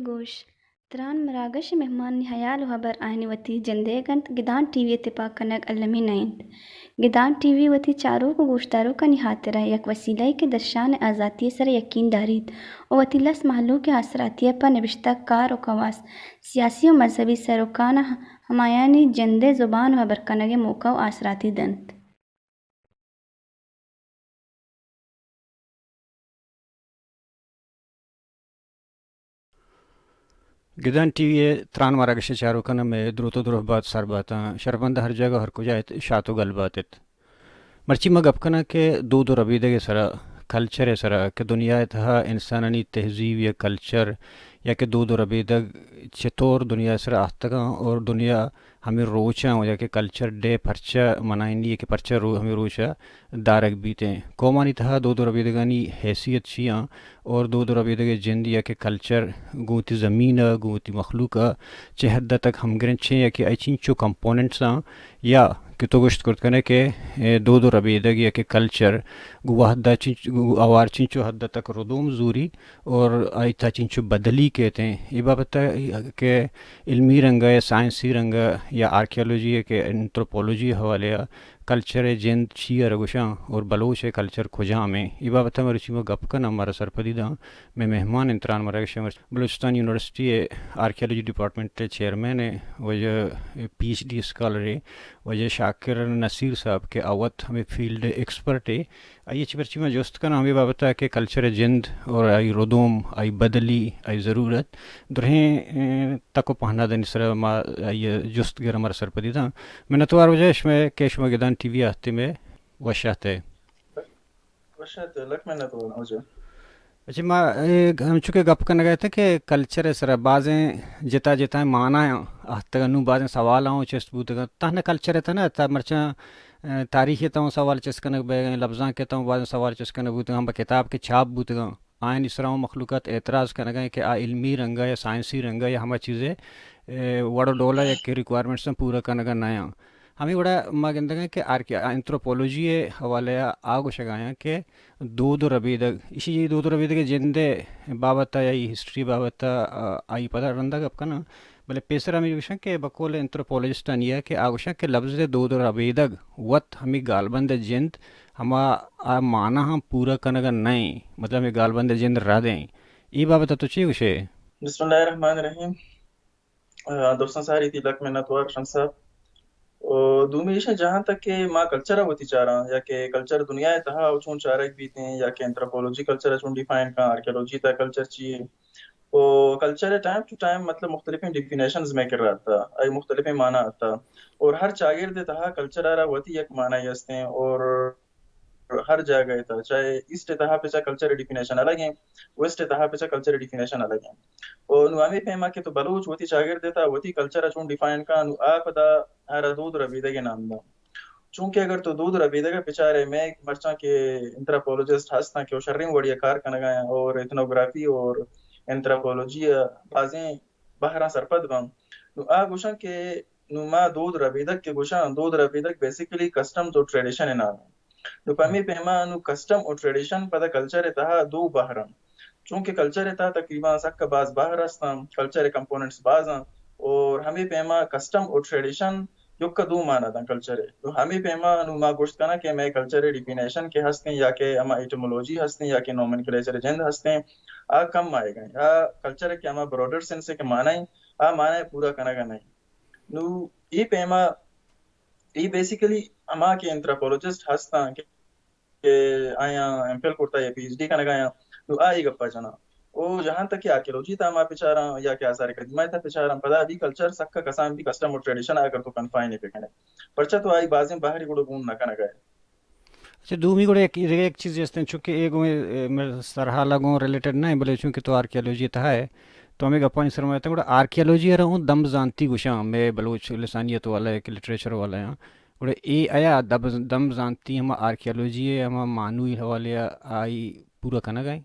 گوش، تران مراگش ءِ مہمانانی ہیال ءُ ہبر آیانی وتی جندئیگ اَنت، گدان ٹی وی ءِ تپاک کنگ المی نہ اِنت۔ گدان ٹی وی وتی چاروک ءُ گوشداروکانی ہاترا یک وسیلہ یے کہ درشان ءِ آزاتی ءِ سرا یکین داریت ءُ وتی لس مہلوک ءِ آسراتی ءَ پہ نبشتہ کار ءُ کواس، سیاسی ءُ مذہبی سروکاں ہمایانی جند ءِ زبان ءُ ہبر کنگ ءِ موقع ءُ آسراتی دنت۔ گدان ٹی وی ءِ تران مراگش ءِ چاروکاں مئے دروت ءُ درہبات سر باتاں۔ شربند ہر جاگہ ءُ ہر کجا ات، شات ءُ گل بات ات۔ مرچی ما گپ کناں کہ دود ءُ ربیدگ ءِ سرا، کلچر ءِ سرا کہ دنیا ءِ تہا انسانانی تہذیب یا کلچر یا کہ دود ءُ ربیدگ چطور دنیا ءِ سرا آہتگاں اور دنیا ہمے روچاں یا کہ کلچر ڈے پرچا منائینی کہ پرچا رو ہمے روچا دارگ بیتیں۔ قومانی تہا دود ءُ ربیدگانی حیثیت چی آں اور دود ءُ ربیدگ ءِ جند یا کہ کلچر گوں وتی زمین ءَ، گوں وتی مخلوق ءَ چہ حد ءَ تک ہمگرنچ ایں یا کہ آئی چنچو کمپوننٹس آں یا کہ تو گوشت کرت کنے کہ، اے، دود ءُ ربیدگ یا کہ کلچر گوں وہد ءَ چنچ-، گوں ہوار چنچو حد ءَ تک ردوم زوری اور آئی تہا چنچو بدلی کیت ایں۔ اے بابت ءَ کہ علمی رنگ ءَ یا سائنسی رنگ ءَ یا آرکیالوجی ءَ کہ انتھروپولوجی ءِ حوالے ءَ کلچر ءِ جند چی ءَ را گوشاں اور بلوچ ءِ کلچر کجام ایں؟ اے بابت ءَ مرچی ما گپ کناں، مارا سرپدی داں۔ مئے مہمان اِنت تران مراگش ءَ مرچی بلوچستان یونیورسٹی ءِ آرکیالوجی ڈیپارٹمنٹ ءِ چیئرمین ءِ واجہ پی ایچ ڈی اسکالر ءِ واجہ شاکر نصیر صاحب کہ آ وت ہمے فیلڈ ءِ ایکسپرٹ ءِ۔ آئی ءَ چہ مرچی ما جست کناں ہمے بابت ءَ کہ کلچر ءِ جند اور آئی ردوم، آئی بدلی، آئی ضرورت، درہیں، اے، تک ءُ پہنادانی سرا ما آئی ءَ جست گراں، مارا سرپدی داں۔ منتوار واجہ شمئے کہ شما گدان ٹی وی ءَ آہتے، مئے وش آہتے۔ وش آہتے، لک منتوار واجہ۔ اچھا، ما، اے، ہمچو کہ گپ کنگ ءَ ات کہ کلچر ءِ سرا بازیں جتا جتائیں معنایاں آہتگ، نوں بازیں سوال آں چست بوتگ۔ تہنا کلچر ءِ تہنا، تا مرچاں، اے، تاریخ ءِ تہا سوال چست کنگ بیگ ءَ، لبزانک ءِ تہا بازیں سوال چست کنگ بوتگ، ہم بہ کتاب کہ چھاپ بوتگ آں، آیانی سرا ہم مخلوقات اعتراض کنگ ءَ کہ آ علمی رنگ ءَ یا سائنسی رنگ ءَ یا ہما چیزے، اے، وڑ ءُ ڈول ءَ یا کہ ریکوائرمنٹس آں پورا کنگ ءَ نہ آں۔ ہمے وڑا ما گندگ ءَ کہ آرکی-، انتھروپولوجی ءِ حوالے ءَ آ گوشگ ءَ آں کہ دود ءُ ربیدگ، ایشی دود ءُ ربیدگ ءِ جند ءِ بابت ءَ یا ای ہسٹری بابت ءَ، آ، آئی پدا رندا گپ کناں، بلے پیسر ہمے گوشاں کہ بقول انتھروپولوجسٹانی ءَ کہ آ گوشاں کہ لبز ءِ دود ءُ ربیدگ وت ہمے گالبند ءِ جند، ہما آ معناہاں پورا کنگ ءَ نہ ایں، مطلب ہمے گالبند ءِ جند رد ایں۔ اے بابت ءَ تو چے گوشے؟ بسم اللہ الرحمن الرحیم۔ آ، درستاں ساری تئی لک منت وار رشن صاحب۔ او دومی ایش ایں جہاں تک کہ ما کلچر ءَ وتی چاراں یا کہ کلچر دنیا ءِ تہا چون چارگ بیت ایں یا کہ انتھروپولوجی کلچر ءَ چون ڈیفائن کن، آرکیالوجی تہا کلچر چی ایں۔ او کلچر ءِ ٹائم ٹو ٹائم مطلب مختلفیں ڈیفینیشنز مئے کرا آتا، آئی مختلفیں معنی آتا۔ اور ہر چاگرد ءِ تہا کلچر ءَ را وتی یک معنی است ایں اور ہر جاگہ ءِ تہا، چاہے ایسٹ ءِ تہا پچا کلچر ءِ ڈیفینیشن الگ ایں، ویسٹ ءِ تہا پچا کلچر ءِ ڈیفینیشن الگ ایں۔ او نوں ہمے پیما کہ تو بلوچ وتی چاگرد ءِ تہا وتی کلچر ءَ چون ڈیفائن کن، نوں آ پدا آ را دود ربیدگ ءِ نام داں۔ چونکہ اگر تو دود ربیدگ ءَ بچارے، مئے مرچاں کہ انتھروپولوجسٹ ہستاں کہ او شریں وڑی ءَ کار کنگ ءَ آں اور ایتھنوگرافی اور انتھروپولوجی ءَ بازیں بہراں سرپد باں، نوں آ گوشاں کہ نوں ما دود ربیدگ کہ گوشاں، دود ربیدگ بیسیکلی کسٹمز اور ٹریڈیشن ءِ نام ایں۔ نوں پہ ہمے پیما نوں کسٹم اور ٹریڈیشن پدا کلچر ءِ تہا دو بہر انت۔ چونکہ کلچر ءِ تہا تقریباً سک ءَ باز بہر است انت، کلچر ءِ کمپوننٹس باز انت، اور ہمے پیما کسٹم اور ٹریڈیشن یکا دو معنی داں کلچر ءِ۔ نوں ہمے پیما نوں ما گوشت کناں کہ مئے کلچر ءِ ڈیفینیشن کہ ہستیں یا کہ ہما ایٹیمولوجی ہستیں یا کہ نومنکلیچر ءِ جند ہستیں، آ کم آئیگ انت۔ آ کلچر ءِ کہ ہما براڈر سینس ءِ کہ معنی انت، آ معنی ءَ پورا کنگ ءَ نہ انت۔ نوں اے پیما، اے بیسیکلی ہما کہ انتھروپولوجسٹ ہستاں کہ، کہ آیاں ایم فل کرتا یا پی ایچ ڈی کنگ ءَ آیاں، نوں آ اے گپا جناں۔ او جہاں تک کہ آرکیالوجی تا ما بچاراں یا کہ آثار قدیمہ تا بچاراں، پدا بھی کلچر سکا کسان بھی کسٹم اور ٹریڈیشن اگر تو کنفائن بکنے، پرچہ تو آئی بازیں بہری گڑو گون نہ کنگا۔ اچھا، دومی گڑا یک، یک چیز استیں، چونکہ اے گوں، اے، مئے سرحال گوں ریلیٹڈ نہ ایں، بلے چونکہ تو آرکیالوجی تہا ئے، تو ہمیں گپانی سر میں گڑا آرکیالوجی ءَ را اوں دم زانتی گوشاں، مئے بلوچ لسانیت والا یک لٹریچر والا ہاں۔ گڑا اے آیا دب-، دم زانتی ہما آرکیالوجی ءِ ہما معنوی حوالے ءَ آئی پورا کنگ ءَ ایں؟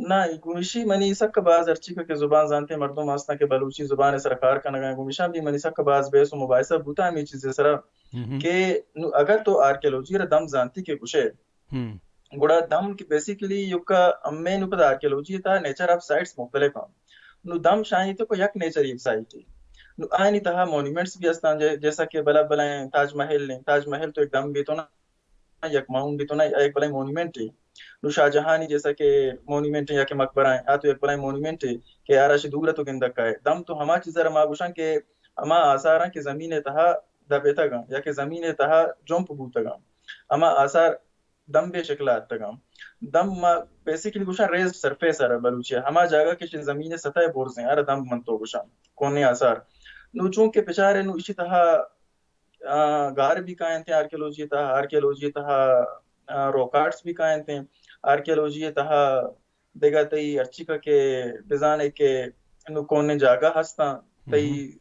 نہ، گومشی منی سک باز ہرچی کہ زبان زانتے مردم ہستاں کہ بلوچی زبان ءِ سر کار کنگا، گومشاں بھی منی سک باز بحث و مباحثہ بوتا ہمیں چیز سرا کہ نو اگر تو آرکیالوجی را دم زانتی کہ گوشے، گڑا دم کہ بیسیکلی یکا ہمیں نو پدا آرکیالوجی تا نیچر آف سائٹس مختلف ہیں۔ نو دم شاہی تو کو یک نیچر ایک سائٹ ہے۔ نو آئینی تہا مونیومنٹس بھی ہستاں، جے-، جیسا کہ بلا بلائیں تاج محل ہیں، تاج محل تو ایک دم بھی تو نا، یک ماؤنٹ بھی تو نا، یک بلائیں مونیومنٹ ہے۔ نو شاہ جہانی جیسا کہ مونیومنٹ ہے یا کہ مقبرہ ہیں، آ تو یک بلائیں مونیومنٹ ہے کہ آرا شی دور تو گندک کا ہے۔ دم تو ہما چیز ما گوشاں کہ ہما آثاراں کہ زمین تہا دبیتگاں یا کہ زمین تہا جمپ بوتگاں، ہما آثار دمبے شکل ءَ اتکگاں۔ دمب ما بیسیکلی گوشاں ریزڈ سرفیس ءَ را بلوچی ءَ۔ ہما جاگہ کہ چہ زمین ءِ سطح ءَ برزیں، ارا دمب من تو گوشاں، کونیں آثار۔ نو چونکہ بچارے نو ایشی تہا، آ، گار بھی کاینت آرکیالوجی تہا، آرکیالوجی تہا، آ، روکارٹس بھی کاینت، آرکیالوجی تہا دگہ تئی ہرچی کہ بزانے کہ نو کونیں جاگہ ہستاں، تئی،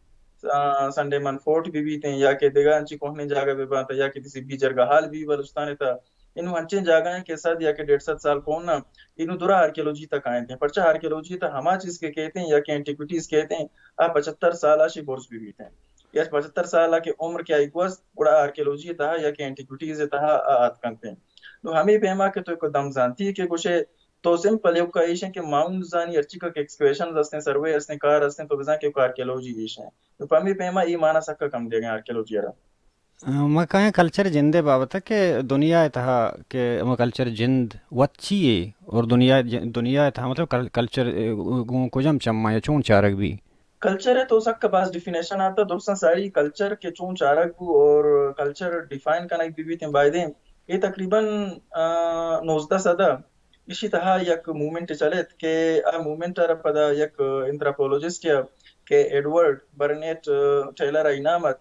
آ، سنڈے من فورٹ بہ بیتیں یا کہ دگہ انچی کوہنیں جاگہ بہ بنت یا کہ تئی سبی جرگہ ہال بی بلوچستان تا، انو انچیں جاگہ ہیں کہ صد یا کہ ڈیڑھ صد سال کون نہ، انو درا آرکیالوجی تا کائنت ہیں۔ پرچہ آرکیالوجی تا ہما چیز کہ کہتے ہیں یا کہ اینٹیکویٹیز کہتے ہیں، آ پچھتر سال آ شی برز بہ بیتیں۔ یا پچھتر سال آ کہ عمر کہ آئی گوست، گڑا آرکیالوجی تہا یا کہ اینٹیکویٹیز تہا آ آتکنت ہیں۔ نو ہمیں پیما کہ تو ایک دم زانتی کہ گوشے، تو سمپل ایوکا ایش ہیں کہ ماؤنڈز آنی ہرچی کہ ایکسکیویشنز ہستیں، سروے ہستیں، کار ہستیں، تو بزاں کہ ایوکا آرکیالوجی ایش ہیں۔ تو پمی پیما ای مانا سکا کم دیگیں آرکیالوجی را۔ ما کایں کلچر جندے بابت کہ دنیا تہا کہ ہما کلچر جند وت چی ہے اور دنیا ج-، دنیا تہا مطلب کل-، کلچر، اے، گوں کجام چماں یا چون چارگ بی؟ کلچر ءِ تو سک باز ڈیفینیشن آتا، درستاں ساری کلچر کہ چون چارگ بو اور کلچر ڈیفائن کنگ بہ بیتیں بایدیں۔ اے تقریباً، آ، نوزدہ سد ءَ ایشی تہا یک موومنٹ چلیت کہ آ موومنٹ ءَ را پدا یک انتھروپولوجسٹ یا کہ ایڈورڈ برنیٹ، آ، ٹیلر آئی نام ات،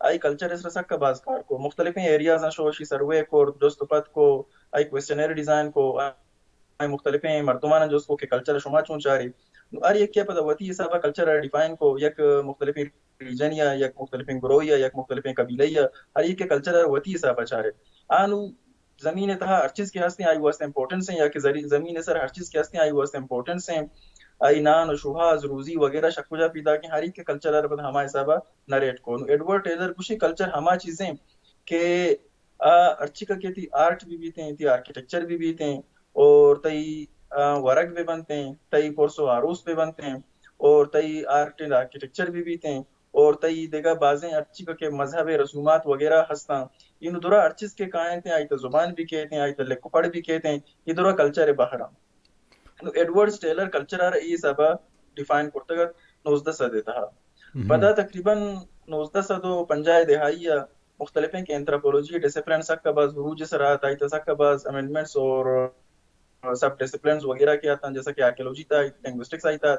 آئی کلچر ءِ سرا سک باز کار کو۔ مختلفیں ایریاز آں شو، اشی سروے کو، جست و پد کو، آئی کویسچنئر ڈیزائن کو، آئی مختلفیں مردماناں جست کو کہ کلچر ءَ شما چون چاری۔ نو ہر یکے ءَ پدا وتی حساب ءَ کلچر ءَ ڈیفائن کو، یک مختلفیں ریجن یا یک مختلفیں گروہ یا یک مختلفیں قبیلہ یا ہر یکے کلچر ءَ وتی حساب ءَ چارے۔ آ نو زمین ءِ تہا ہر چیز کہ ہستیں آئی واسطہ امپورٹنس ہیں یا کہ زری-، زمین ءِ سر ہر چیز کہ ہستیں آئی واسطہ امپورٹنس ہیں۔ آئی نان و شوہاز، روزی وغیرہ شک کجا پیدا کہ ہر یکے کلچر ءَ پدا ہما حساب ءَ نریٹ کو۔ نو ایڈورڈ ٹیلر گوشی کلچر ہما چیزیں کہ آ ہرچی کہ تئی آرٹ بہ بیتیں، تئی آرکیٹیکچر بہ بیتیں، اور تئی، آ، ورگ بہ بنتیں، تئی پرس و آروس بہ بنتیں، اور تئی آرٹ اینڈ آرکیٹیکچر بہ بیتیں، اور تئی دگہ بازیں ہرچی کہ مذہب رسومات وغیرہ ہستاں، انو درا ہر چیز کہ کائنتیں، آئی تا زبان بہ کیتیں، آئی تا لکھ و پڑھ بہ کیتیں، یہ درا کلچر بہراں۔ نو ایڈورڈز ٹیلر کلچر ءَ را اے حساب ءَ ڈیفائن کرتگ ات نوزدہ سد ءِ تہا۔ پدا تقریباً نوزدہ سد و پنجاہ ءِ دہائی ءَ مختلفیں کہ انتھروپولوجی ڈسپلن سک باز عروج ءِ سرا ات، آئی تہا سک باز امینڈمنٹس اور سب ڈسپلنز وغیرہ کہ آتاں، جیسا کہ آرکیالوجی تہا، لنگوسٹکس آئی تہا،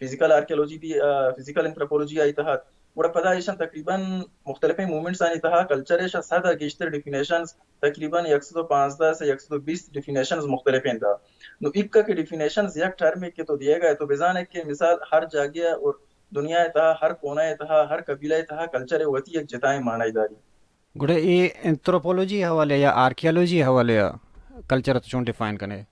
فزیکل آرکیالوجی بھی، آ، فزیکل انتھروپولوجی آئی تہا۔ گڑا پدا ایشاں تقریباً مختلفیں موومنٹس آنی تہا کلچر ءِ شہ سد ءَ گیشتر ڈیفینیشنز، تقریباً یک سد و پانزدہ سے یک سد و بیست ڈیفینیشنز مختلفیں دا۔ نو ایکا کہ ڈیفینیشنز یک ٹرمے کہ تو دیگا ہے، تو بزانے کہ مثال ہر جاگہ اور دنیا ءِ تہا، ہر کونا ءِ تہا، ہر قبیلہ ءِ تہا کلچر ءِ وتی یک جتائیں معنی داری۔ گڑا اے انتھروپولوجی حوالے یا آرکیالوجی حوالے ءَ کلچر ءَ تو چون ڈیفائن کنے؟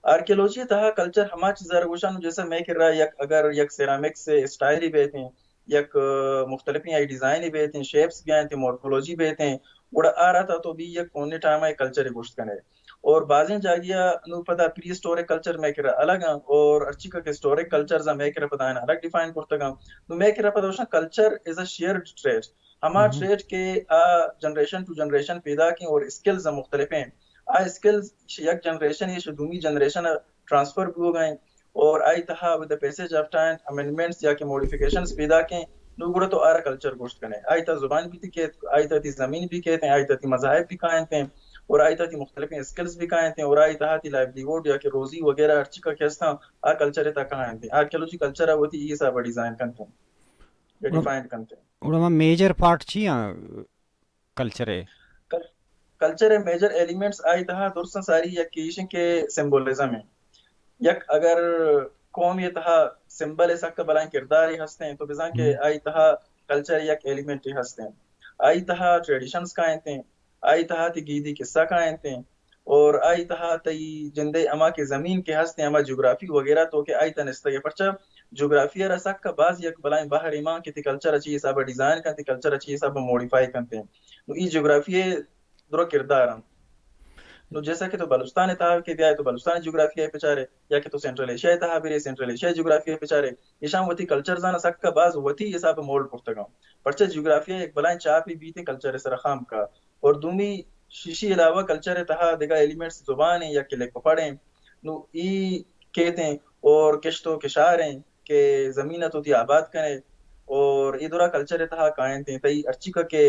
آرکیالوجی ءِ تہا کلچر ہما چیز ءَ را گوشاں، جیسا مئے کرا یک، اگر یک سیرامکس ءِ اسٹائلے بیتیں، یک، آ، مختلفیں آئی ڈیزائنے بیتیں، شیپس بیاینتیں، مورفولوجی بیتیں، گڑا آ را تہا تو بھی یک کونے ٹائم ءَ کلچرے گوشت کنے۔ اور بازیں جاگہ ءَ نو پدا پری ہسٹورک کلچر مئے کرا الگ آں، اور ہرچی کہ ہسٹورک کلچرز آں مئے کرا پدا آیاں الگ ڈیفائن کرتگ آں۔ نو مئے کرا پدا گوشاں culture is a shared trait. ہما ٹریٹ کہ آ جنریشن ٹو جنریشن پیداک ایں اور اسکلز آں مختلف ایں۔ آ اسکلز یک جنریشن ءَ شہ دومی جنریشن ءَ ٹرانسفر بوگ ءَ ایں اور آئی تہا with the passage of time amendments یا کہ موڈیفکیشنز پیداک ایں، نو گڑا تو آرا کلچر گوشت کنے۔ آئی تہا زبان بھی کیت، آئی تہا تئی زمین بھی کیت، آئی تہا تئی مذاہب بھی کائنت ایں۔ اور آئی تہا تئی مختلفیں اسکلز بھی کاینت اور آئی تہا تئی لائیولیہوڈ یا کہ روزی وغیرہ ہرچی کہ ہستاں، آ کلچر تہا کاینت۔ آرکیالوجی کلچر وتی اے حساب ڈیزائن کنت یا ڈیفائن کنت۔ گڑا ما میجر پارٹ چی آں کلچر ءِ؟ کل-، کلچر ءِ میجر ایلیمنٹس آئی تہا درستاں ساری یک ایش انت کہ سمبولزم انت۔ یک اگر قوم ءِ تہا سمبل ءِ سک بلائیں کردارے ہستیں تو بزاں کہ آئی تہا کلچر یک ایلیمنٹے ہستیں۔ آئی تہا ٹریڈیشنز کاینت، آئی تہا تئی گیدی قصہ کاینت اور آئی تہا تئی جندے ہما کہ زمین کہ ہستیں، ہما جغرافی وغیرہ تو کہ آئی تہا نستگ ئے۔ پرچا جغرافی ءَ را سک باز یک بلائیں بہرے مان کہ تئی کلچر ءَ چی حساب ءَ ڈیزائن کنت، تئی کلچر ءَ چی حساب ءَ موڈیفائی کنت۔ نو ای جغرافی ءِ درا کردار انت۔ نو جیسا کہ تو بلوچستان ءِ تہا کہ بیائے تو بلوچستان ءِ جغرافی ءَ بچارے یا کہ تو سینٹرل ایشیا ءِ تہا برے، سینٹرل ایشیا ءِ جغرافی ءَ بچارے، ایشاں وتی کلچرز آں سک باز وتی حساب ءَ مولڈ کرتگ انت۔ پرچا جغرافی ءَ یک بلائیں چاپے بیت انت کلچر ءِ سرا خامکا۔ اور دومی شیشی علاوہ کلچر ءِ تہا دگہ ایلیمنٹس زبان انت یا کہ لکھ و پڑھ انت۔ نو ای کیت انت اور کشت و کشار انت کہ زمین ءَ تو تئی آباد کنے اور ای درا کلچر ءِ تہا کاینت انت۔ تئی ہرچی کہ،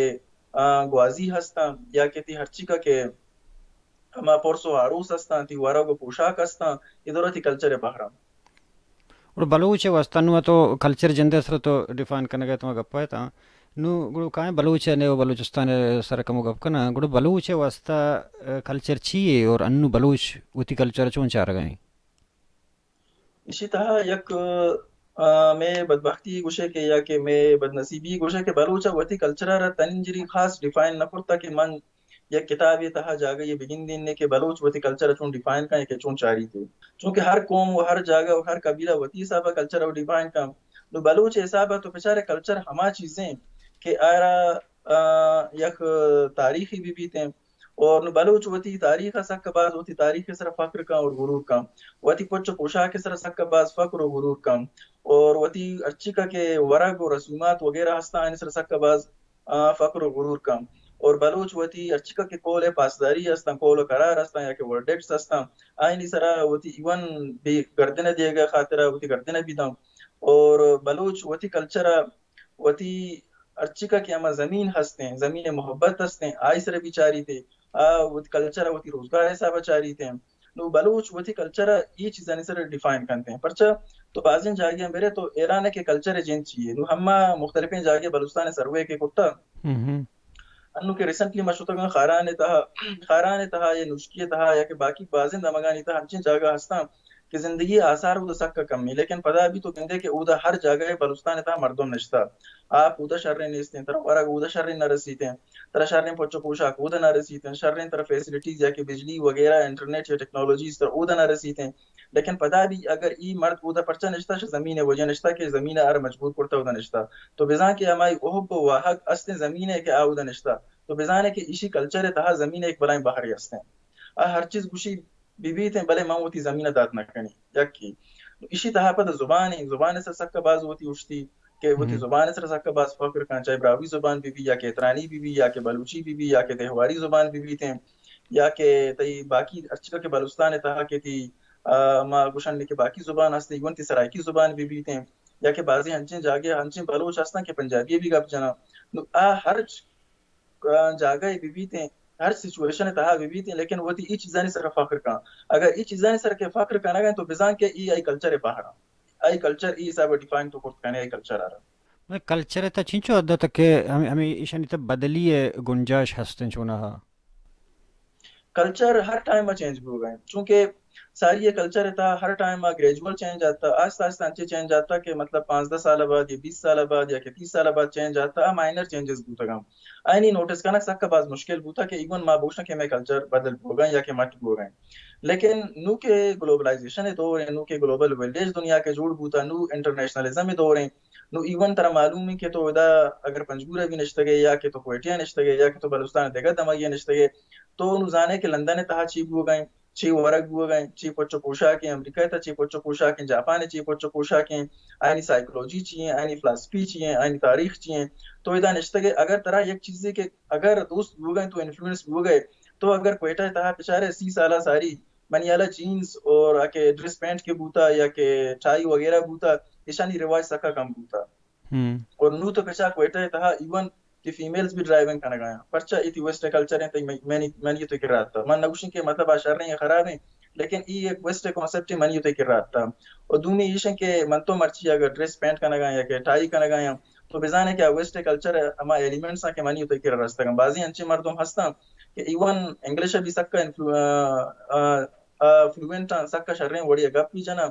آ، گوازی ہستاں یا کہ تئی ہرچی کہ ہما پرس و آروس ہستاں، تئی ورگ و پوشاک ہستاں، ای درا تئی کلچر ءِ بہر انت۔ گڑا بلوچ ءِ واستہ نوں تو کلچر جند ءِ سر تو ڈیفائن کنگ ءِ تو گپ ءَ اتاں۔ نوں گڑا کائیں بلوچ ءِ، نئے و بلوچستان ءِ سر کمو گپ کناں۔ گڑا بلوچ ءِ واستہ، آ، کلچر چی یے اور انوں بلوچ وتی کلچر ءَ چون چارگ ءَ ایں؟ ایشی تہا یک، آ، مئے بدبختی گوشے کہ یا کہ مئے بدنصیبی گوشے کہ بلوچ ءَ وتی کلچر ءَ را تنینجری خاص ڈیفائن نہ کرتا کہ من یک کتابے تہا جاگہے بگندین کہ بلوچ وتی کلچر ءَ چون ڈیفائن کن کہ چون چاریت۔ چونکہ ہر قوم و ہر جاگہ و ہر قبیلہ وتی حساب ءَ کلچر ءَ ڈیفائن کن۔ نو بلوچ ءِ حساب ءَ تو بچارے کلچر ہما چیزیں کہ آرا، آ، یک تاریخی بہ بیت انت۔ اور نو بلوچ وتی تاریخ ءَ سک باز وتی تاریخ ءِ سرا فخر کن اور غرور کن۔ وتی پچ و پوشاک ءِ سرا سک باز فخر و غرور کن۔ اور وتی ہرچی کہ ورگ و رسومات وغیرہ ہستاں، آنی سرا سک باز آ، فخر و غرور کن۔ اور بلوچ وتی ہرچکا کہ قول ءِ پاسداری ہستاں، قول و قرار ہستاں یا کہ ورڈکٹس ہستاں، آئینی سرا وتی ایون بی گردن ءَ دیگ ءِ خاطرا وتی گردن ءَ بی داں۔ اور بلوچ وتی کلچر ءَ وتی ہرچکا کہ ہما زمین ہستیں، زمین ءِ محبت ہستیں، آئی سرا بی چاریت، آ وتی کلچر ءَ وتی روزگار ءِ حساب ءَ چاریت۔ نو بلوچ وتی کلچر ءَ اے چیزانی سر ڈیفائن کنت۔ پرچا تو بازیں جاگہاں برے تو حیران ئے کہ کلچر ءِ جند چی یے۔ نو ہما مختلفیں جاگہ بلوچستان ءِ سروے کہ کتا۔ انو کہ ریسنٹلی ما شتگاں خاران ءِ تہا، خاران ءِ تہا یا نوشکی ءِ تہا یا کہ باقی بازیں دمگانی تہا انچیں جاگہ ہستاں کہ زندگی ءِ آثار اودا سک کم ایں، لیکن پدا بھی تو گندے کہ اودا ہر جاگہ ءَ بلوچستان ءِ تہا مردم نشتہ۔ آپ اودا شریں نیست ایں، ترا ورگ اودا شریں نہ رسیت ایں، ترا شریں پچ و پوشاک اودا نہ رسیت ایں، شریں ترا فیسلٹیز یا کہ بجلی وغیرہ، انٹرنیٹ یا ٹیکنالوجیز ترا اودا نہ رسیت ایں۔ لیکن پدا بھی اگر ای مرد اودا پرچا نشتہ، شہ زمین ءِ وجہ نشتہ کہ زمین ءَ آرا مجبور کرتہ اودا نشتہ۔ تو بزاں کہ ہمائی احب و واہگ استیں زمین ءِ کہ آ اودا نشتہ، تو بزانے کہ ایشی کلچر ءِ تہا زمین ءِ ایک بلائیں بہرے استیں۔ آ ہر چیز گوشی بہ بیت ایں، بلے من وتی زمین ءَ دات نہ کنی۔ یکے۔ ایشی تہا پد زبان ایں، زبان ءِ سر سکا باز وتی اشتی کہ وتی زبان ءِ سر سکا باز فخر کن، چاہے براہوئی زبان بہ بی یا کہ اترانی بہ بی یا کہ بلوچی بہ بی یا کہ دیہواری زبان بہ بیت ایں یا کہ تئی باقی ہرچکا کہ بلوچستان ءِ تہا کہ تئی، آ، ما گوشن کہ باقی زبان ہست، ایون تئی سرائیکی زبان بہ بیت ایں یا کہ بازیں انچیں جاگہ انچیں بلوچ ہستاں کہ پنجابی ءَ بھی گپ جناں۔ نو آ ہر جاگہ ءَ بہ بیت ایں، ہر سچویشن ءِ تہا بہ بیت ایں، لیکن وتی ای چیزانی سر فخر کن۔ اگر ای چیزانی سر کہ فخر کنگ ءَ تو بزان کہ ای آئی کلچر ءِ بہر ایں۔ آئی کلچر ای حساب ءَ ڈیفائن تو کرت کنے آئی کلچر ءَ را۔ مطلب کلچر ءِ تہا چنچو حد تک کہ ہمیں، ہمیں ایشانی تہا بدلی ءِ گنجائش ہست ایں چوناہا؟ کلچر ہر ٹائم ءَ چینج بوگ ءَ ایں، چونکہ ساری ءِ کلچر ءِ تہا ہر ٹائم ءَ گریجول چینج آتا، آہستہ آہستہ انچیں چینج آتا کہ مطلب پانزدہ سال ءَ بعد یا بیست سال ءَ بعد یا کہ تیس سال ءَ بعد چینج آتا، آ مائنر چینجز بوتگ اَں۔ آئینی نوٹس کنگ سک باز مشکل بوتا کہ ایون ما بگوشاں کہ مئے کلچر بدل بوگ ءَ ایں یا کہ مٹ بوگ ءَ ایں۔ لیکن نوں کہ گلوبلائزیشن ءِ دور ایں، نوں کہ گلوبل ویلیج دنیا کہ جوڑ بوتا، نوں انٹرنیشنلزم ءِ دور ایں، نوں ایون ترا معلوم ایں کہ تو ادا اگر پنجگور ءَ بھی نشتگ ئے یا کہ تو کوئٹہ ءَ نشتگ ئے یا کہ تو بلوچستان ءِ دگہ دمگے ءَ نشتگ ئے، تو نوں زانے کہ لندن ءِ تہا چی بوگ ءَ ایں، چی ورگ بوگ ءَ ایں، چی پچ و پوشاک ایں، امریکہ ءِ تہا چی پچ و پوشاک ایں، جاپان ءِ چی پچ و پوشاک ایں، آئینی سائیکولوجی چی ایں، آئینی فلاسفی چی ایں، آئینی تاریخ چی ایں۔ تو ادا نشتگ ئے، اگر ترا یک چیزے کہ اگر دوست بوگ ءَ ایں، تو انفلوئنس بوگ ءَ ئے، تو اگر کوئٹہ ءِ تہا بچارے سی سال ءَ ساری منی ہیال ءَ جینز اور آ کہ ڈریس پینٹ کہ بوتا یا کہ ٹائی وغیرہ بوتا، ایشانی رواج سکا کم بوتا۔ اور نوں تو بچار کوئٹہ ءِ تہا ایون تئی فیمیلز بھی ڈرائیونگ کنگا ہیں۔ پرچا اے تئی ویسٹ کلچر ہیں، تئی منی، منی تو کرا آتا۔ من نگوشیں کہ مطلب آ شر ہیں یا خراب ہیں، لیکن اے یک ویسٹ کانسیپٹ ہے، منی تو کرا آتا۔ اور دومی ایش ہیں کہ من تو مرچی اگر ڈریس پینٹ کنگا ہیں یا کہ ٹائی کنگا ہیں، تو بزانے کہ آ ویسٹ کلچر ہما ایلیمنٹس ہیں کہ منی تو کرا رستگا۔ بازی انچے مردم ہستاں کہ ایون انگلش بھی سکا انفلو-، آ، آ، آ، فلوئنٹ ہیں، سکا شریں وڑی گپ بھی جنا۔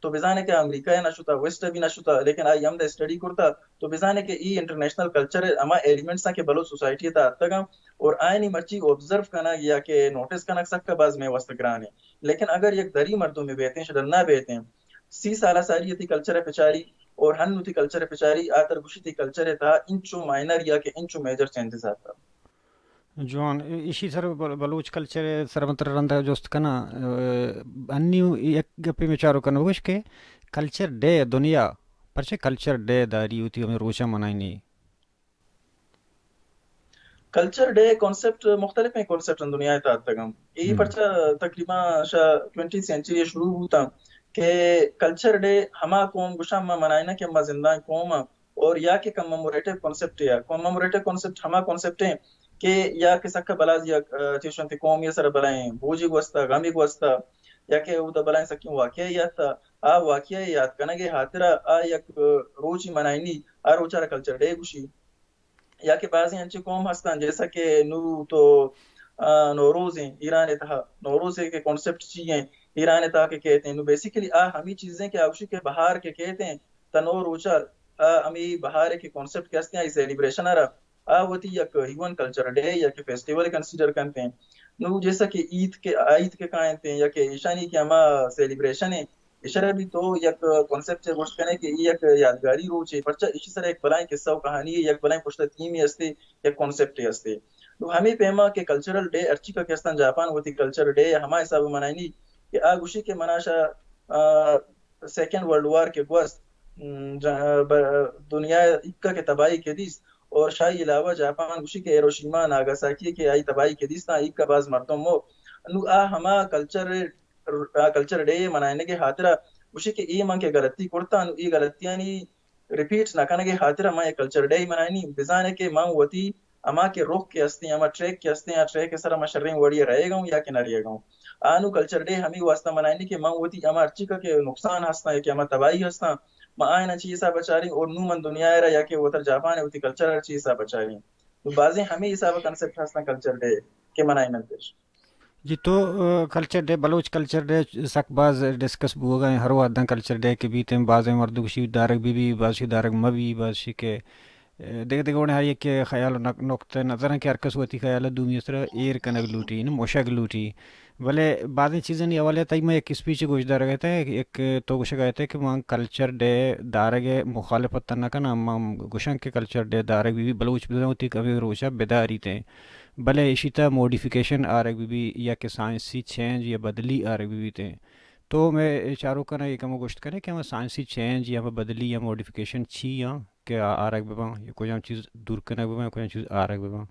تو بزانے کہ امریکہ نہ شتا، ویسٹ بھی نہ شتا، لیکن آئی ہم دا اسٹڈی کرتا، تو بزانے کہ ای انٹرنیشنل کلچر ہما ایلیمنٹس ہیں کہ بلوچ سوسائٹی تا اتگا اور آئینی مرچی آبزرو کنگ یا کہ نوٹس کنگ سکا باز میں واسطہ گران ہے۔ لیکن اگر یک دری مردم میں بیتے ہیں، شدر نہ بیتے ہیں، سی سالہ ساری تئی کلچر پچاری اور ہن تئی کلچر پچاری، آ تر گوشی تئی کلچر تہا انچو مائنر یا کہ انچو میجر چینجز آتا۔ جوان، ای-، ایشی سر بل-، بلوچ کلچر سر من ترا رندا جست کناں، ا، انی یک گپے میں چارو کناں بگوش کہ کلچر ڈے دنیا پرچے کلچر ڈے داری ہوتی ہمیں روچا منائنی؟ کلچر ڈے کانسیپٹ مختلف ہیں، کانسیپٹ دنیا تا تگم۔ ای ہم۔ پرچا تقریباً شا ٹوئنٹی سینچری شروع ہوتا کہ کلچر ڈے ہما قوم گشا ما منائنا کہ ما زندہ قوم اور یا کہ کمموریٹو کانسیپٹ یا کمموریٹو کانسیپٹ ہما کانسیپٹ ہیں کہ یا کہ سکا بلاز یا، آ، چیشن تے قوم یا سر بلائیں بوجی گوستا، غمی گوستا، یا کہ او دا بلائیں سکیں واقعہ یاد تا، آ واقعہ یاد کنگے خاطرا آ یک، آ، روچی منائنی، آ روچا را کلچر ڈے گوشی۔ یا کہ بازیں انچیں قوم ہستاں جیسا کہ نو تو، آ، نوروز ہیں ایران تہا، نوروز کے کانسیپٹ چی ہیں ایران تہا کہ کہتے ہیں، نو بیسیکلی آ ہمی چیزیں کہ آوشی کے بہار کے کہتے ہیں، تا نو روچا، آ، ہمی بہار کے کانسیپٹ کہ ہستے ہیں، سیلیبریشن آ را، آ وتی یک ہیومن کلچر ڈے یا کہ فیسٹیول کنسیڈر کنتے ہیں۔ نو جیسا کہ عید کے، عید کے کائنتے ہیں یا کہ ایشانی کے ہما سیلیبریشن ہیں، اشرا بھی تو یک کانسیپٹ سے گوشت کنے کہ یہ یک یادگاری روچ ہے، پرچا اسی سر ایک بلائیں قصہ و کہانی ہے، یک بلائیں پشت تھیم ہی ہستے، یک کانسیپٹ ہی ہستے۔ تو ہمیں پیما کہ کلچرل ڈے ارچی کا کستان جاپان وتی کلچر ڈے ہما حساب منائنی کہ آ گوشی کہ مناشا، آ، سیکنڈ ورلڈ وار کے گوست، م، جا-، ب-، دنیا اکا کے تباہی کے دیس اور شاہی علاوہ جاپان گوشی کہ ہیروشیما ناگاساکی کے آئی تباہی کے دیس تا اکا باز مردم مو۔ نو آ ہما کلچر، آ کلچر ڈے منائنے کے خاطرا گوشی کہ ای من کے غلطی کرتا، نو ای غلطیانی ریپیٹ نہ کنگ ء خاطر ء من یک کلچر ڈے منائینی۔ بزانے کہ من وتی ہما کہ رخ کہ استیں، ہما ٹریک کہ استیں، آ ٹریک ء سر ء من شریں وڑی ء رہیگ آں یا کہ نہ رہیگ آں۔ آ نوں کلچر ڈے ہمے واسطہ منائینی کہ من وتی ہما ہرچی کہ نقصان ہستاں یا کہ ہما تباہی ہستاں، من آیاں چی حساب ء چاریں اور نوں من دنیا ء را یا کہ وتر جاپان ء وتی کلچر ء را چی حساب ء چاریں۔ تو بازیں ہمے حساب ء کنسپٹ ہستاں کلچر ڈے کہ منائیننتش۔ جی تو، آ، culture day, Baloch culture day سک باز ڈسکس بوگا ہیں، ہر وہداں کلچر ڈے کہ بیت ہیں، بازیں مردم گوشی دارگ بی بی، باز شی دارگ مہ بی، باز شی کہ، آ، دگہ دگہ وڑیں ہر یک خیال و نق-، نقطہ نظراں کہ ہر کس وتی خیال دومی سرا ایر کنگ لوٹی، یعنی موشگ لوٹی۔ بلے بازیں چیزانی حوالے تئی ما یک اسپیچ گوش دارگ ات، یک تو گوشگ ات کہ من کلچر ڈے دارگ مخالفت نہ کناں، من گوشاں کہ کلچر ڈے دارگ بی بی، بلوچ بزاں وتی کمی روچا بداریت ہیں۔ بلے ایشی تہ ماڈیفکیشن آرگ بہ بی یا کہ سائنسی چینج یا بدلی آرگ بہ بیت۔ تو مئے چاروکاں اے کمو گوشت کنے کہ ہما سائنسی چینج یا ہما بدلی یا ماڈیفکیشن چی آں کہ آ آرگ بہ باں یا کجام چیز دور کنگ بہ باں یا کجام چیز آرگ بہ باں؟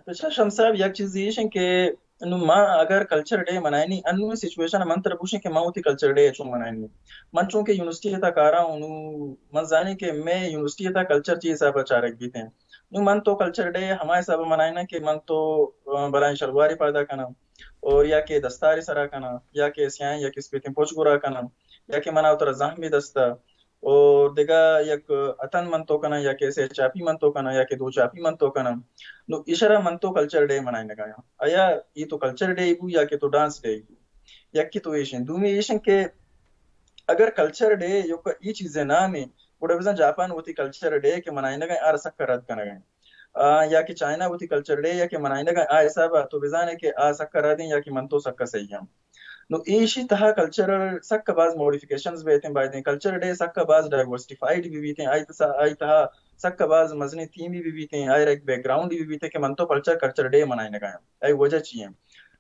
اچھا شمس صاحب، یک چیز ایش انت کہ نوں ما اگر کلچر ڈے منائینی، انوں سچویشن من ترا گوشیں کہ ما وتی کلچر ڈے چون منائینی۔ من چونکہ یونیورسٹی تا کاراں، نوں من زانیں کہ مئے یونیورسٹی تا کلچر چی حساب چارگ بیت ہیں۔ نوں من تو کلچر ڈے ہما حساب ء منائیناں کہ من تو، آ، بلائیں شلوارے پادا کناں اور یا کہ دستارے سرا کناں یا کہ سیاہیں یا کہ سپیتیں پچ گورا کناں یا کہ منا وترا زہمے دستا اور دگہ یک اتن من تو کناں یا کہ سے چاپی من تو کناں یا کہ دو چاپی من تو کناں۔ نوں ایشرا من تو کلچر ڈے منائینگایاں۔ آیا ای تو کلچر ڈے بو یا کہ تو ڈانس ڈے بو؟ یکی تو ایشن۔ دومی ایشن کہ اگر کلچر ڈے یوک ای چیزے نام ہے، گڑا بزاں جاپان وتی کلچر ڈے کہ منائینگا آر سک رد کنگا۔ آ، یا کہ چائنا وتی کلچر ڈے یا کہ منائینگا آ حساب ء تو بزانے کہ آ سک ردیں یا کہ من تو سک صحیح ہم۔ نو ایشی تہا کلچر سک باز ماڈیفکیشنز بیتیں، بایدیں کلچر ڈے سک باز ڈائیورسٹیفائیڈ بہ بیتیں، آئی تسا-، آئی تہا سک باز مزنیں تھیمی بہ بیتیں، آئی را ایک بیک گراؤنڈ بہ بیتیں کہ من تو پلچا کلچر ڈے منائینگا ہیں، آئی وجہ چی ہیں؟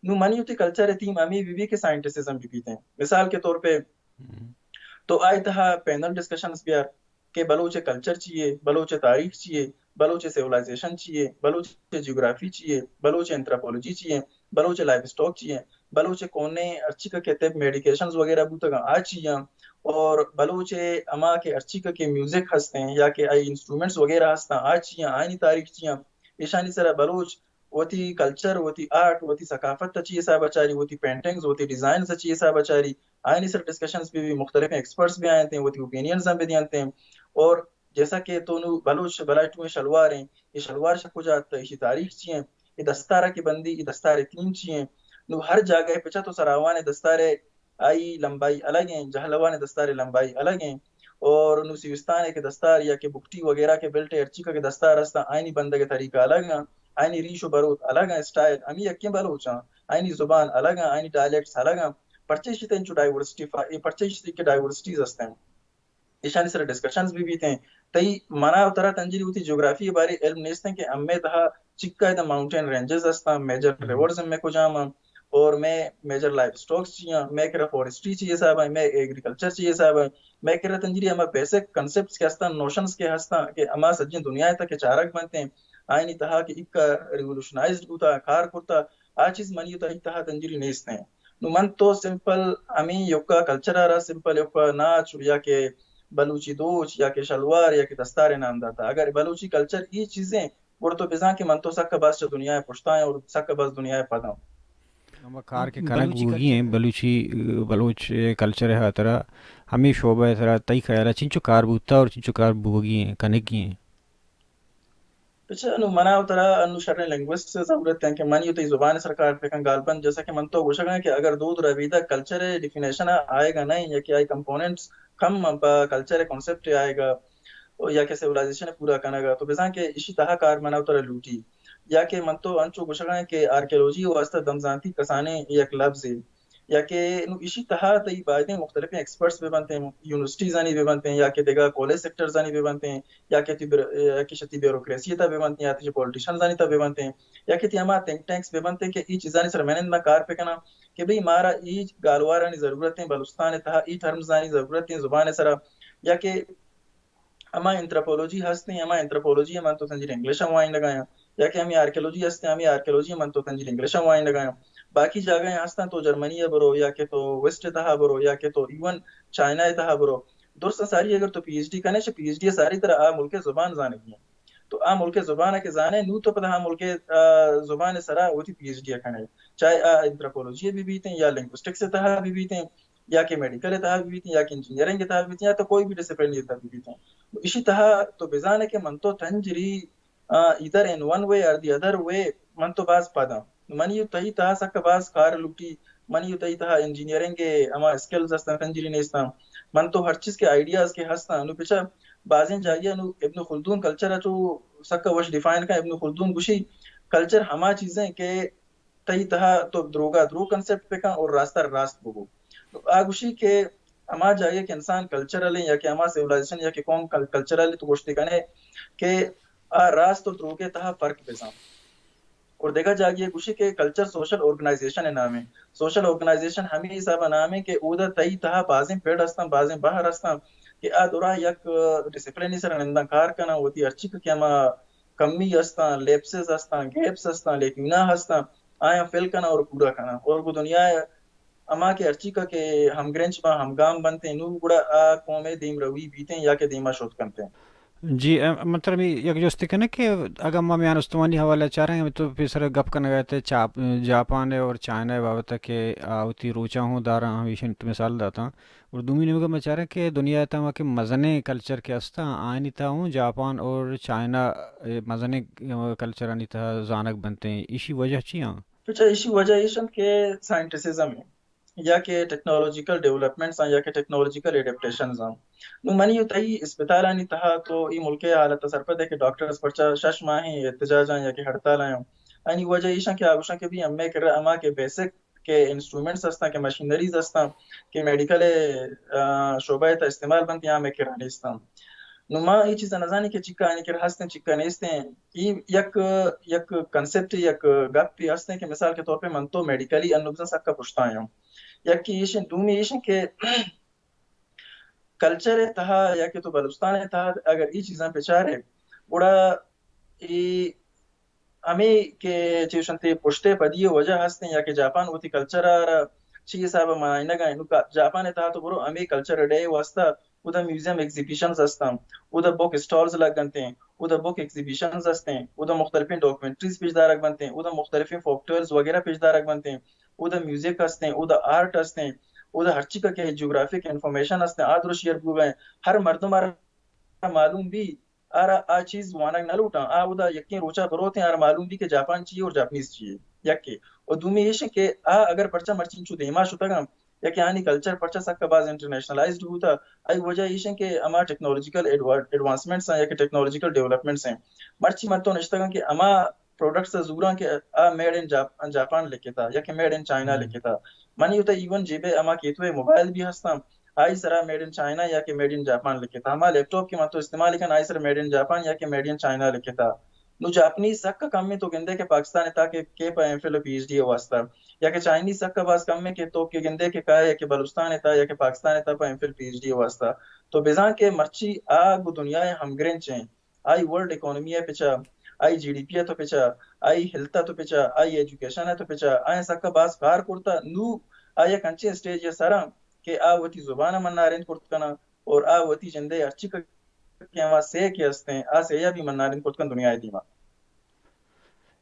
نو منی وتی کلچر تھیم ہمیں بہ بی کہ سائنٹسزم بہ بیتیں۔ مثال کے طور پہ تو آئی تہا پینل ڈسکشنز بیار کہ بلوچ کلچر چی ہے، بلوچ تاریخ چی ہے، بلوچ سیولائزیشن چی ہے، بلوچ جیوگرافی چی ہے، بلوچ انتھروپولوجی چی ہے، بلوچ لائیو اسٹاک چی ہے، بلوچ کونیں ہرچی کہ طب میڈیکیشنز وغیرہ بوتگاں آ چی ہیں، اور بلوچ ءِ ہما کہ ہرچی کہ میوزک ہستیں یا کہ آئی انسٹرومنٹس وغیرہ ہستاں، آ چی آں، آئینی تاریخ چی آں، ایشانی سرا بلوچ وتی کلچر، وتی آرٹ، وتی ثقافت ءَ چی حساب ءَ چاری، وتی پینٹنگز، وتی ڈیزائنز ءَ چی حساب ءَ چاری، آئینی سر ڈسکشنز بہ بی، مختلفیں ایکسپرٹس بہ آئینتیں، وتی اوپینینز ہم بہ دیانتیں۔ اور جیسا کہ تو نو بلوچ بلائے ٹوئیں شلوار ایں، اے شلوار شہ کجا اتہ، ایشی تاریخ چی ایں، اے دستار کہ بندی، اے دستار تھیم چی ایں؟ نو ہر جاگہ پچا تو سراوان دستار آئی لمبائی الگ ایں، جہلوان دستار لمبائی الگ ایں۔ اور نو سیوستان کہ دستار یا کہ بگٹی وغیرہ کہ بیلٹ ہرچی کہ دستار ہستاں، آئینی بندگ طریقہ الگ ایں، آئینی ریش و بروت الگ ایں، اسٹائل ہمی یکیں بلوچاں، آئینی زبان الگ ایں، آئینی ڈائلیکٹس الگ ایں۔ پرچے شتے انچو ڈائیورسٹی، پرچے شتے کہ ڈائیورسٹیز ہستیں۔ ایشانی سر ڈسکشنز بہ بیتیں۔ تئی منا و ترا تنجری وتی جغرافی بارے علم نیستیں کہ ہمے تہا چکا ادا ماؤنٹین رینجز ہستاں، میجر ریورز ہمے کجام آں، اور مئے میجر لائف سٹاکس چی آں، مئے کرا فارسٹری چی حساب آں، مئے ایگریکلچر چی حساب آں، مئے کرا تنجری ہما بیسک کنسپٹس کہ ہستاں، نوشنز کہ ہستاں کہ ہما سجیں دنیا تک کہ چارگ بنتیں، آئینی تہا کہ اکا ریولوشنائزڈ بوتا، کار کرتا، آ چیز منی و تئی تہا تنجری نیستیں۔ نو من تو سمپل ہمیں یوکا کلچر ءَ را سمپل یوکا ناچ یا کہ بلوچی دوچ یا کہ شلوار یا کہ دستار نام داتا۔ اگر بلوچی کلچر ای چیزیں، گڑا تو بزاں کہ من تو سک باز چہ دنیا ءَ پشتاں اور سک باز دنیا ءَ پداں۔ ہما کار کہ کنگ بوگی ہیں، بلوچی، بلوچ کلچر ءِ ہاترا ہمیں شعبہ ءِ سرا تئی خیال ءَ چنچو کار بوتا اور چنچو کار بوگی ہیں، کنگی ہیں؟ بچا، انو منا و ترا انو شریں لنگوسٹ ءِ ضرورت ایں کہ منی و تئی زبان ءِ سر کار بکن۔ غالباً جیسا کہ من تو گوشگ آں کہ اگر دود ربیدگ کلچر ءِ ڈیفینیشن ءَ آئیگا نہ ایں یا کہ آئی کمپوننٹس کم ایں پہ کلچر ءِ کانسپٹ ءَ آئیگا یا کہ سیولائزیشن ءِ پورا کنگ ءَ، تو بزاں کہ ایشی تہا کار منا و ترا لوٹی۔ یا کہ من تو انچو گوشگ آں کہ آرکیالوجی ءِ واسطہ دمزانتی کسانیں یک لبزے یا کہ نو ایشی تہا تئی بایدیں مختلفیں ایکسپرٹس بہ بنتیں، یونیورسٹیزانی بہ بنتیں یا کہ دگہ کالج سیکٹرزانی بہ بنتیں یا کہ تئی بر-، یا کہ شہ تئی بیوروکریسی تہا بہ بنتیں یا تئی پولیٹیشنزانی تہا بہ بنتیں یا کہ تئی ہما تھنک ٹینکس بہ بنتیں کہ ای چیزانی سر منند ما کار پہ کناں کہ بھئی مارا ای گالوارانی ضرورت ایں، بلوچستان ءِ تہا ای ٹرمزانی ضرورت ایں زبان ءِ سرا، یا کہ ہما انتھروپولوجی ہستیں، ہما انتھروپولوجی ءَ من تو تنجیر انگلش ءَ وانینگ ءَ آں، یا کہ ہمے آرکیالوجی ہستیں، ہمے آرکیالوجی ءَ من تو تنجیر انگلش ءَ وانینگ ءَ آں۔ باقی جاگہ ہستاں تو جرمنی ءَ برو یا کہ تو ویسٹ ءِ تہا برو یا کہ تو ایون چائنا ءِ تہا برو۔ درست ساری اگر تو پی ایچ ڈی کنے، چہ پی ایچ ڈی ءَ ساری ترا آ ملک ءِ زبان زانگی ایں۔ تو آ ملک ءِ زبان ءَ کہ زانے، نو تو پدا آ ملک ءِ، آ، زبان ءِ سرا وتی پی ایچ ڈی ءَ کنے۔ چاہے آ انتھروپولوجی ءَ بہ بیتیں یا لنگوسٹکس ءِ تہا بہ بیتیں، یا کہ میڈیکل ءِ تہا بہ بیتیں، یا کہ انجینئرنگ ءِ تہا بہ بیتیں، یا تو کوئی بھی ڈسپلن ءِ تہا بہ بیتیں۔ تو ایشی تہا تو بزانے کہ من تو تنجری، آ، either in one way or the other way من تو باز پداں۔ منی و تئی تہا سک باز کار لوٹی، منی و تئی تہا انجینئرنگ ءِ ہما اسکلز ہستاں تنجری نیستاں۔ من تو ہر چیز کہ آئیڈیاز کہ ہستاں، نو پچا بازیں جاگہ نو ابن خلدون کلچر ءَ چو سک وش ڈیفائن کن۔ ابن خلدون گوشی کلچر ہما چیزیں کہ تئی تہا تو دروگا دروگ کنسپٹ بکن اور راستا راست بگو۔ تو آ گوشی کہ ہما جاگہ کہ انسان کلچرل ایں یا کہ ہما سیولائزیشن یا کہ قوم کل-، کلچرل ایں، تو گوشتے کنے کہ آ راست و دروگے تہا فرق بزان۔ اور دگہ جاگہ گوشی کہ کلچر سوشل آرگنائزیشن نامیں۔ سوشل آرگنائزیشن ہمیں حساب نامیں کہ اودا تئی تہا بازیں پڑ ہستاں، بازیں بہر ہستاں کہ آ درا یک ڈسپلنی سر ننداں کار کناں، وتی ہرچی کہ ہما کمی ہستاں، لیپسز ہستاں، گیپس ہستاں، لیکینا ہستاں، آیاں فل کناں اور پورا کناں۔ اور گو دنیا ہما کہ ہرچی کا کہ ہمگرنچ باں، ہمگام بنتیں، نو گڑا آ قوم دیم روی بیتیں یا کہ دیما شوت کنتیں۔ جی، ام، من ترا ہمے یک جستے کناں کہ اگاں ما میان استمانی حوالہ چاراں، تو پیسر گپ کنگا تے چاپ-، جاپان اور چائنا بابت کہ آ وتی روچاں ہوں داراں، ہمیشن تو مثال داتاں۔ اور دومی نیمگا ما چاریں کہ دنیا ءِ تہا کہ مزنیں کلچر کہ استاں، آیانی تہا ہوں جاپان اور چائنا، اے، مزنیں، اے، کلچرانی تہا زانگ بنتیں۔ ایشی وجہ چی آں؟ تو چہ ایشی وجہ ایش انت کہ سائنٹسزم ایں یا کہ ٹیکنالوجیکل ڈیولپمنٹس آں یا کہ ٹیکنالوجیکل ایڈپٹیشنز آں۔ نو منی و تئی اسپتالانی تہا تو ای ملک ءِ حالت ءَ سرپد ئے کہ ڈاکٹرز پرچا شش ماہیں احتجاج آں یا کہ ہڑتال آں۔ آنی وجہ ایش انت کہ آ گوشاں کہ بھی ہمے کرا ہما کہ بیسک کہ انسٹرومنٹس ہستاں، کہ مشینریز ہستاں، کہ میڈیکل، آ، شعبہ ءِ تہا استعمال بنت یا ہمے کرا نیستاں۔ نو ما اے چیز ءَ نزانیں کہ چکا آنی کرا ہستیں، چکا نیستیں۔ اے یک، یک کنسپٹ، یک گپے ہستیں کہ مثال کے طور پہ من تو میڈیکلی انو بزاں سکا پشتاں۔ یکے ایش انت، دومی ایش انت کہ کلچر ءِ تہا یا کہ تو بلوچستان ءِ تہا اگر اے چیزاں بچارے، گڑا اے ہمے کہ چوشنتے پشتے پدی ءِ وجہ ہستیں یا کہ جاپان وتی کلچر ءَ را چی حساب ءَ منائینگ ءَ انت۔ نوں کا-، جاپان ءِ تہا تو برو، ہمے کلچرل ڈے ءِ واستہ اودا میوزیم ایگزیبیشنز ہستاں، اودا بک اسٹالز لگ انت، اودا بک ایگزیبیشنز ہستیں، اودا مختلفیں ڈاکومنٹریز پیش دارگ بنت، اودا مختلفیں فوک ٹیلز وغیرہ پیش دارگ بنت، اودا میوزک ہستیں، اودا آرٹ ہستیں، اودا ہرچی کہ جیوگرافک انفارمیشن ہستیں، آ درو شیئر بوگ ءَ انت۔ ہر مردم ءَ را معلوم بی، آ را آ چیز وانگ نہ لوٹاں۔ آ اودا یکیں روچا بروتیں، آ را معلوم بی کہ جاپان چی ہے اور جاپنیز چی ہے، یکے۔ اور دومی ایش کہ آ اگر پرچہ مرچی چو دیما شتگاں، یا کہ آنی کلچر پرچہ سکا باز انٹرنیشنلائزڈ بوتا، آئی وجہ ایش کہ ہما ٹیکنالوجیکل ایڈوا-، ایڈوانسمنٹس ہیں یا کہ ٹیکنالوجیکل ڈیولپمنٹس ہیں۔ مرچی من تو نشتگاں کہ ہما پروڈکٹس زوراں کہ آ میڈ ان جاپ-، جاپان لکھتا یا کہ میڈ ان چائنا لکھتا۔ منی اتہ ایون جیبے ہما کیتوے موبائل بھی ہستاں، آئی سرا میڈ ان چائنا یا کہ میڈ ان جاپان لکھتا۔ ہما لیپ ٹاپ کہ من تو استعمال کن، آئی سرا میڈ ان جاپان یا کہ میڈ ان چائنا لکھتا۔ نو جاپنیز سک کم تو گندے کہ پاکستان تا کہ، کہ پہ ایم فل و پی ایچ ڈی واسطہ، یا کہ چائنیز سک باز کم کہ تو کہ گندے کہ کائے یا کہ بلوچستان تا یا کہ پاکستان تا پہ M Phil P H D واسطہ۔ تو بزاں کہ مرچی آ گو دنیا ہمگرنچ ہیں، آئی ورلڈ اکانومی ء پچا، آئی جی ڈی پی ء تو پچا، آئی ہیلتھ ء تو پچا، آئی ایجوکیشن ء تو پچا، آئیں سکا باز کار کرتا۔ نو آ یک انچیں اسٹیج ء سرا کہ آ وتی زبان ء منارند کرت کناں اور آ وتی جندے ہرچی کہ ہما سے کہ ہستیں، آ سے ء بھی منارند کرت کن دنیا ء دیما۔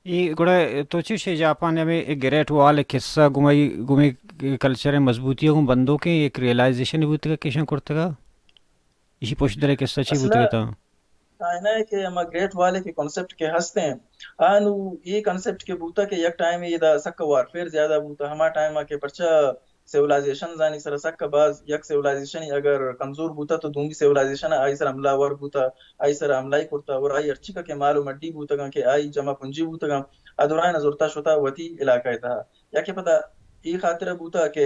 ای گڑا تو چی شے جاپان ہمیں گریٹ وال قصہ گمئی، گمئی کلچر مضبوطی گوں بندوکیں ایک ریئلائزیشن بوتگا، کیشن کرتگا؟ ایشی پشت درے قصہ چی اصلا بوتگا تا؟ چائنا ہے کہ ہما گریٹ وال کے کانسیپٹ کے ہستے ہیں، آنو یہ کانسیپٹ کے بوتا کہ یک ٹائم یہ دا سک وارفیئر زیادہ بوتا، ہما ٹائم کے پرچا سیولائزیشن زانی سر سک باز، یک سیولائزیشن اگر کمزور بوتا تو دومی سیولائزیشن آئی سر حملہ ور بوتا، آئی سر حملہ ہی کرتا اور آئی ہرچی کا کہ مال و مڈی بوتگاں کہ آئی جمع پنجی بوتگاں، ادورائن زورتا شتا وتی علاقہ تہا۔ یا کہ پدا ای خاطر بوتا کہ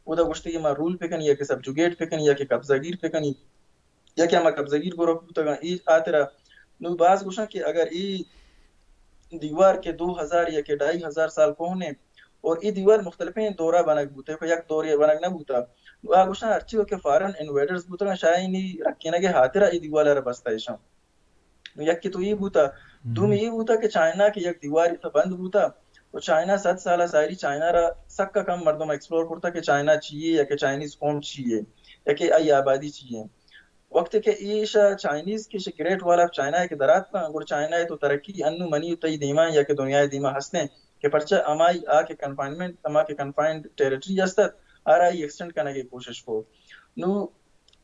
اودا گوشتی کہ ما رول پکنی یا کہ سبجوگیٹ پکنی یا کہ قبضہ گیر پکنی، یا کہ ہما قبضہ گیر گروپ بوتگاں ای خاطر۔ نو باز گوشاں کہ اگر ای دیوار کہ دو ہزار یا کہ ڈھائی ہزار سال کوہن ہے اور ای دیوار مختلفیں دورہ بنگ بوتے، کوئی یک دورے بنگ نہ بوتا۔ نو آ گوشاں ہرچی کہ فارن انویڈرز بوتگاں شاہی نی رکینگے خاطر ای دیوار را بستا ایشاں۔ نو یکے تو ای بوتا، دومی ای بوتا کہ چائنا کہ یک دیواری تا بند بوتا، و چائنا صد سالا ساری چائنا را سکا کم مردم ایکسپلور کرتا کہ چائنا چی ہے یا کہ چائنیز قوم چی ہے یا کہ آئی آبادی چی ہے۔ وقت کہ ایشا چائنیز کہ گریٹ وال آف چائنا کہ دراتکاں، گڑا چائنا تو ترقی انو منی تئی دیما یا کہ دنیا دیما ہستیں کہ پرچہ ہمائی آ کہ کنفائنمنٹ، ہما کہ کنفائنڈ ٹیریٹری ہستت، آرا ای ایکسٹینڈ کنگے کوشش کو۔ نو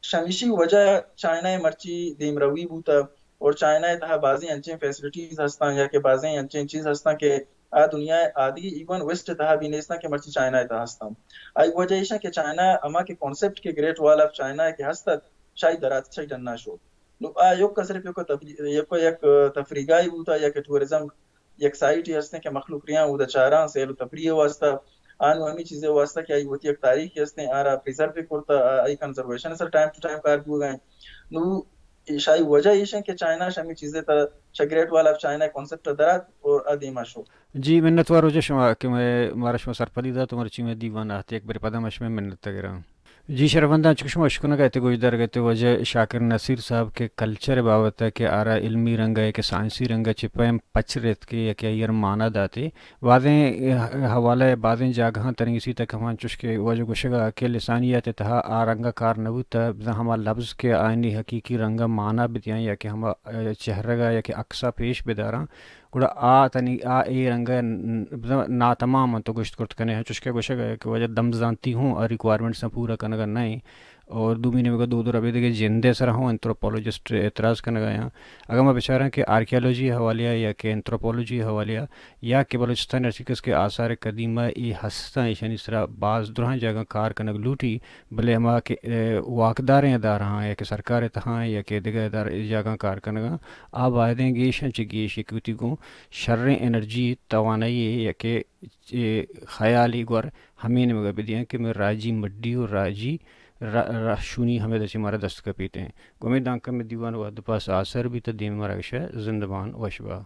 شمیشی وجہ چائنا مرچی دیمروی بوتا اور چائنا تہا بازیں انچیں فیسلٹیز ہستاں یا کہ بازیں انچیں چیز ہستاں کہ آ دنیا آدگی ایون ویسٹ تہا بھی نیستاں کہ مرچی چائنا تہا ہستاں۔ آئی وجہ ایشاں کہ چائنا ہما کہ کانسیپٹ کہ گریٹ وال آف چائنا کہ ہستت، شاہی درات شاہی ڈنا شو۔ نو آ یک صرف یک تفری-، یک، یک تفریگاہی بوتا یا کہ ٹورزم یک سائٹے ہستیں کہ مخلوق ریاں اودا چاراں سیل و تفریح واسطہ، آنو ہمیں چیزیں واسطہ کہ آئی وتی یک تاریخی ہستیں، آرا پریزرو بھی کرتا، آ-، آئی conservation sir time to time کار بوگا ہیں۔ نو ایشائی وجہ ایش ہیں کہ چائنا شمی چیزیں تا شگریٹ والا چائنا کانسیپٹ درات اور ادیما شو۔ جی، منتوار واجہ شما کہ میں مارا شما سرپدی دات، تمہارے چی میں دیوان آتے، ایک بری پدا مش میں منت گراں۔ جی شرفنداں، چونکہ شما اشکنگ ءَ ات، گوشدارگ ءَ ات واجہ شاکر نصیر صاحب کہ کلچر ءِ بابت ءَ کہ آرا علمی رنگ ءَ کہ سائنسی رنگ ءَ چہ پیم پچ ریتک ءُ کہ آئی ءَ مانا داتے۔ بازیں حوالہ ءَ بازیں جاگہاں تنیگتی تک ہمان چوش کہ واجہ گوشگ ءَ کہ لسانیات ءِ تہا آ رنگ ءَ کار نہ بوتہ، بزاں ہما لبز کہ آیانی حقیقی رنگ ءَ مانا بدیاں یا کہ ہما چہرگ ءَ یا کہ عکس ءَ پیش بداراں، گڑا آ تنی آ اے رنگ ءَ ن-، ن-، ناتمام انت و گوشت کرت کنے، چوشکہ گوشگ ءَ کہ واجہ دمزانتی ہوں آ ریکوائرمنٹس پورا کنگ ءَ نہ ایں۔ اور دومی نیمگ ءَ دود و ربیدگ ءِ جند ءِ سرا ہوں انتھروپولوجسٹ اعتراض کنگ ءَ آں۔ اگر ما بچاراں کہ آرکیالوجی ءِ حوالے ءَ یا کہ انتھروپولوجی ءِ حوالے ءَ یا کہ بلوچستان ءِ ہرچی کس کہ آثار قدیمہ ای ہستاں، ایشانی سرا باز درہاں جاگہاں کار کنگ لوٹی، بلے ہما کہ، اے، واکداریں ادارہاں یا کہ سرکار ءِ تہاں یا کہ دگہ ادارہ جاگہاں کار کنگاں، آ بایدیں گیشاں چہ گیش یک وتی گوں شریں انرجی، توانائی یا کہ، اے، خیالی گور ہمے نیمگ ءَ بدیاں کہ مئے راجی مڈی و راجی را-، راہشونی ہمے دچے مارا دست کپیت ایں۔ گوں ہمے دانکہ مئے دیوان وہد پاس آسر بیت، دیم مارا گشہ زندمان وش با۔